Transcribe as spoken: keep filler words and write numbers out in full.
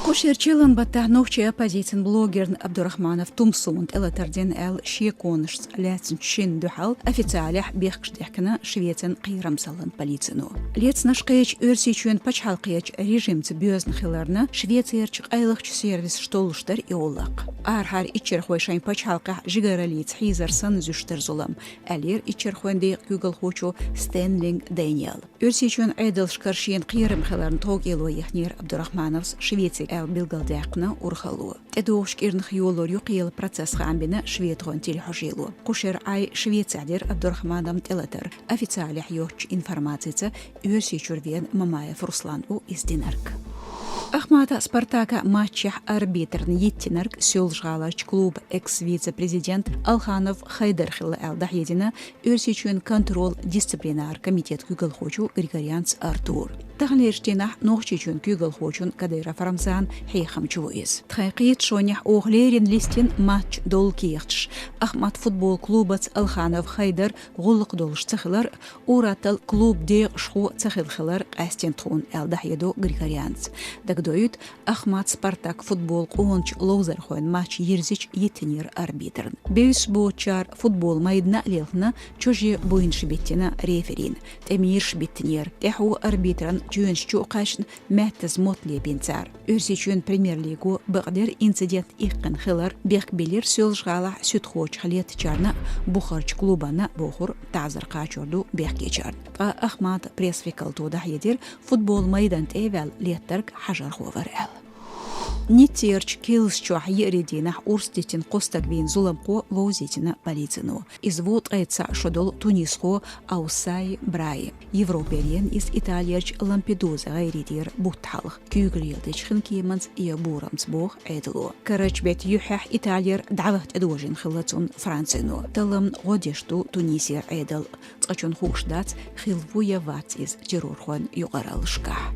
Кху шерчиллан баттахь нохчийн оппозицин блогерна Абдурахманов Тумсуна тӀелатар дина аьлла шеконашца лаьцначу шинна дуьхьал официалехь бехкаш дехкина Швецин кхерамзаллин полицино. Лецнаш кхечу Оьрсийчоьнан пачхьалкхерчу режимца боьзна хиларна, Швецерчу къайлахчу сервисаш толлуш дара и гӀуллакх. Арахьара иччархой шайн пачхьалкхехь жигараллица хьийзар санна зуьйш дара зулам, аьллера иччархойн декъан куьйгалхочо Стенлинг Дэниела. Оьрсийчоьнан Ӏедалшкара шена кхерам хиларна товкӀело яхнера Абдурахмановс Швецига аьлла билгалдаьккхина урхалло. ТӀедогӀучу кӀирнах йолор ю кхелан процесс, хаам бина шведхойн телехьожийло. Кху шеран Ӏай Швецехь дира Абдурахмановн тӀелатар, официалехь йоцчу информацица Оьрсийчуьра веана Мамаев Руслан ву иза динарг. Ахмата-Спартака матчехь арбитрна йиттинарг Соьлжа-ГӀаларчу клубан экс-вице-президент Алханов Хайдар хилла аьлла дӀахьедина Оьрсийчоьнан контрол-дисциплинаран комитетан куьйгалхочо Григорянц Артура. Таханлерчу дийнахь Нохчийчоьнан куьйгалхочун Кадыров Рамзанан хьехам чу ву иза. Тхайн кхеташонехь оха леррина листина матчан долу кехаташ, Ахмат футбол клубаца Алханов Хайдар гӀуллакх долуш ца хилар, ур-атталла клубан декъашхо ца хилла хилар къаьстина тхуна, аьлла дӀахьедо Григорянца. Дагадоуьйту, Ахмат-Спартак футбол къоначу ловзархойн матч йирзича йиттинера арбитрна. Бевзаш боцучара футбол майдана а лелхина, чоже буйнаш биттина реферина. ТӀе мийраш биттинера. ТӀаьхьо арбитран чоьнаш чу а кхаьчна, маьттаза мотт лепина цара. Оьрсийчоьнан премьер-лиго бакъдерг инцидент иккхина хилар бехк биллира Соьлжа-ГӀалахь суьдхочух леттачарна а, бухарчу клубанна а, бохура, таӀзар кхачор ду бехкечарна. Ткъа Ахмата пресс-векалто дӀахьедира, футбол майдан тӀе а ваьлла леттарг хьажархо вара аьлла. Ниццерчу Килсчохь еарин дийнахь урс дитина кхо стаг вийна зуламхо вовзийтина полицино. Иза ву ткъе цхьаъ шо долу тунисхо Аусай Браим. Европера веана иза Италерчу Лампедуза гӀайре дера бутт хьалха. Куьйгалла дечу хинкеманца я бурамца, боху Ӏедало. Карарчу беттан юьххьехь Италера дӀаваха тӀедожийна хилла цунна Францино. Талламна гӀо деш ду Тунисера Ӏедал. Цкъачунна хууш дац, хилла ву я вац иза террорхойн юкъараллашкахь.